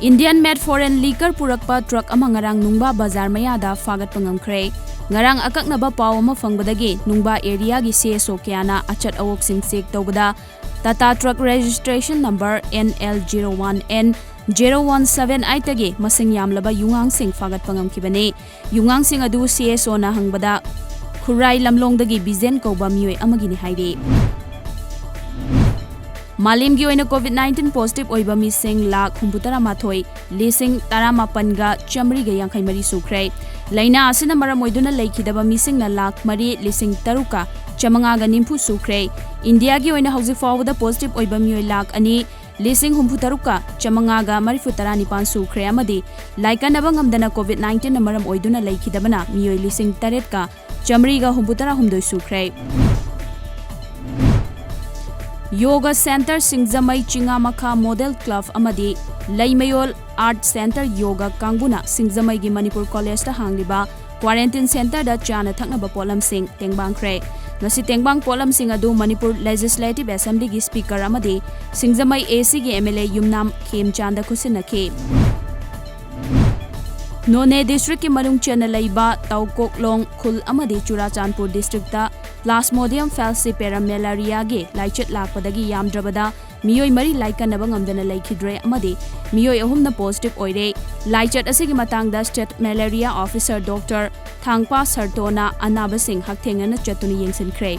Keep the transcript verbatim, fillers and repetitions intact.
Indian made foreign liquor ꯄꯨꯔꯛꯄ truck ꯑꯃ ꯉꯔꯥꯡ ꯅꯨꯡꯕꯥ ꯕꯖꯥꯔ ꯃꯌꯥꯗ ꯐꯥꯒꯠꯄ ꯉꯝꯈ꯭ꯔꯦ꯫ ꯉꯔꯥꯡ ꯑꯀꯛꯅꯕ ꯄꯥꯎ ꯑꯃ ꯐꯪꯕꯗꯒꯤ ꯅꯨꯡꯕꯥ ꯑꯦꯔꯤꯌꯥꯒꯤ ꯁꯤ ꯑꯦꯁ ꯑꯣ ꯀꯌꯥꯅ ꯑꯆꯠ ꯑꯋꯣꯛꯁꯤꯡ ꯆꯦꯛ ꯇꯧꯕꯗ Tata truck registration number N L zero one N zero one seven eight ꯇꯒꯤ ꯃꯁꯤꯡ ꯌꯥꯝꯂꯕ ꯌꯨꯉꯥꯡꯁꯤꯡ ꯐꯥꯒꯠꯄ ꯉꯝꯈꯤꯕꯅꯤ꯫ ꯌꯨꯉꯥꯡꯁꯤꯡ ꯑꯗꯨ ꯁꯤ ꯑꯦꯁ ꯑꯣꯅ ꯍꯪꯕꯗ ꯈꯨꯔꯥꯏ ꯂꯝꯂꯣꯡꯗꯒꯤ ꯕꯤꯖꯦꯟ ꯀꯧꯕ ꯃꯤꯑꯣꯏ ꯑꯃꯒꯤꯅꯤ ꯍꯥꯏꯔꯤ꯫ ꯃꯥꯂꯦꯝꯒꯤ ꯑꯣꯏꯅ ꯀꯣꯚꯤꯗ ꯅꯥꯏꯟꯇꯤꯟ ꯄꯣꯖꯤꯇꯤꯚ ꯑꯣꯏꯕ ꯃꯤꯁꯤꯡ ꯂꯥꯈ ꯍꯨꯝꯐꯨ ꯇꯔꯥ ꯃꯥꯊꯣꯏ ꯂꯤꯁꯤꯡ ꯇꯔꯥꯃꯥꯄꯟꯒ ꯆꯥꯃꯔꯤꯒ ꯌꯥꯡꯈꯩ ꯃꯔꯤ ꯁꯨꯈ꯭ꯔꯦ꯫ ꯂꯥꯏꯅꯥ ꯑꯁꯤꯅ ꯃꯔꯝ ꯑꯣꯏꯗꯨꯅ ꯂꯩꯈꯤꯗꯕ ꯃꯤꯁꯤꯡꯅ ꯂꯥꯈ ꯃꯔꯤ ꯂꯤꯁꯤꯡ ꯇꯔꯨꯛꯀ ꯆꯥꯃꯉꯥꯒ ꯅꯤꯐꯨ ꯁꯨꯈ꯭ꯔꯦ꯫ ꯏꯟꯗꯤꯌꯥꯒꯤ ꯑꯣꯏꯅ ꯍꯧꯖꯤꯛ ꯐꯥꯎꯕꯗ ꯄꯣꯖꯤꯇꯤꯚ ꯑꯣꯏꯕ ꯃꯤꯑꯣꯏ ꯂꯥꯈ ꯑꯅꯤ ꯂꯤꯁꯤꯡ ꯍꯨꯝꯐꯨ ꯇꯔꯨꯛꯀ ꯆꯥꯃꯉꯥꯒ ꯃꯔꯤꯐꯨ ꯇꯔꯥꯅꯤꯄꯥꯟ ꯁꯨꯈ꯭ꯔꯦ ꯑꯃꯗꯤ ꯂꯥꯏꯀꯠꯅꯕ ꯉꯝꯗꯅ ꯀꯣꯚꯤꯗ ꯅꯥꯏꯟꯇꯤꯟꯅ ꯃꯔꯝ ꯑꯣꯏꯗꯨꯅ ꯂꯩꯈꯤꯗꯕꯅ ꯃꯤꯑꯣꯏ ꯂꯤꯁꯤꯡ ꯇꯔꯦꯠꯀ ꯆꯥꯃꯔꯤꯒ ꯍꯨꯝꯐꯨ ꯇꯔꯥ ꯍꯨꯝꯗꯣꯏ ꯁꯨꯈ꯭ꯔꯦ꯫ ꯌꯣꯒ ꯁꯦꯟꯇꯔ ꯁꯤꯡꯖꯃꯩ, ꯆꯤꯉꯥꯃꯈꯥ ꯃꯣꯗꯦꯜ ꯀ꯭ꯂꯕ ꯑꯃꯗꯤ ꯂꯩꯃꯌꯣꯜ ꯑꯥꯔꯠ ꯁꯦꯟꯇꯔ ꯌꯣꯒ ꯀꯥꯡꯕꯨꯅ ꯁꯤꯡꯖꯃꯩꯒꯤ ꯃꯅꯤꯄꯨꯔ ꯀꯣꯂꯦꯖꯇ ꯍꯥꯡꯂꯤꯕ ꯀ꯭ꯋꯥꯔꯦꯟꯇꯤꯟ ꯁꯦꯟꯇꯔꯗ ꯆꯥꯅ ꯊꯛꯅꯕ ꯄꯣꯠꯂꯝꯁꯤꯡ ꯇꯦꯡꯕꯥꯡꯈ꯭ꯔꯦ꯫ ꯉꯁꯤ ꯇꯦꯡꯕꯥꯡ ꯄꯣꯠꯂꯝꯁꯤꯡ ꯑꯗꯨ ꯃꯅꯤꯄꯨꯔ ꯂꯦꯖꯤꯁꯂꯦꯇꯤꯚ ꯑꯦꯁꯦꯝꯕ꯭ꯂꯤꯒꯤ ꯁ꯭ꯄꯤꯀꯔ ꯑꯃꯗꯤ ꯁꯤꯡꯖꯃꯩ ꯑꯦ ꯁꯤꯒꯤ ꯑꯦꯝ ꯑꯦꯜ ꯑꯦ ꯌꯨꯝꯅꯥꯝ ꯈꯦꯝꯆꯥꯟꯗ ꯈꯨꯠꯁꯤꯟꯅꯈꯤ꯫ ꯅꯣꯅꯦ ꯗꯤꯁꯇ꯭ꯔꯤꯛꯀꯤ ꯃꯅꯨꯡ ꯆꯟꯅ ꯂꯩꯕ ꯇꯧꯀꯣꯛꯂꯣꯡ ꯈꯨꯜ ꯑꯃꯗꯤ ꯆꯨꯔꯥꯆꯥꯟꯄꯨꯔ ꯗꯤꯁꯇ꯭ꯔꯤꯛꯇ ꯄ꯭ꯂꯥꯁꯃꯣꯗꯤꯌꯝ ꯐꯦꯜꯁꯤ ꯄꯦꯔꯥꯃꯦꯂꯥꯔꯤꯌꯥꯒꯤ ꯂꯥꯏꯆꯠ ꯂꯥꯛꯄꯗꯒꯤ ꯌꯥꯝꯗ꯭ꯔꯕꯗ ꯃꯤꯑꯣꯏ ꯃꯔꯤ ꯂꯥꯏꯀꯠꯅꯕ ꯉꯝꯗꯅ ꯂꯩꯈꯤꯗ꯭ꯔꯦ ꯑꯃꯗꯤ ꯃꯤꯑꯣꯏ ꯑꯍꯨꯝꯅ ꯄꯣꯖꯤꯇꯤꯚ ꯑꯣꯏꯔꯦ꯫ ꯂꯥꯏꯆꯠ ꯑꯁꯤꯒꯤ ꯃꯇꯥꯡꯗ ꯁ꯭ꯇꯦꯠ ꯃꯦꯂꯦꯔꯤꯌꯥ ꯑꯣꯐꯤꯁꯔ ꯗꯣꯛꯇꯔ ꯊꯥꯡꯄꯥ ꯁꯔꯇꯣꯅ ꯑꯅꯥꯕꯁꯤꯡ ꯍꯛꯊꯦꯡꯅꯅ ꯆꯠꯇꯨꯅ ꯌꯦꯡꯁꯤꯟꯈ꯭ꯔꯦ꯫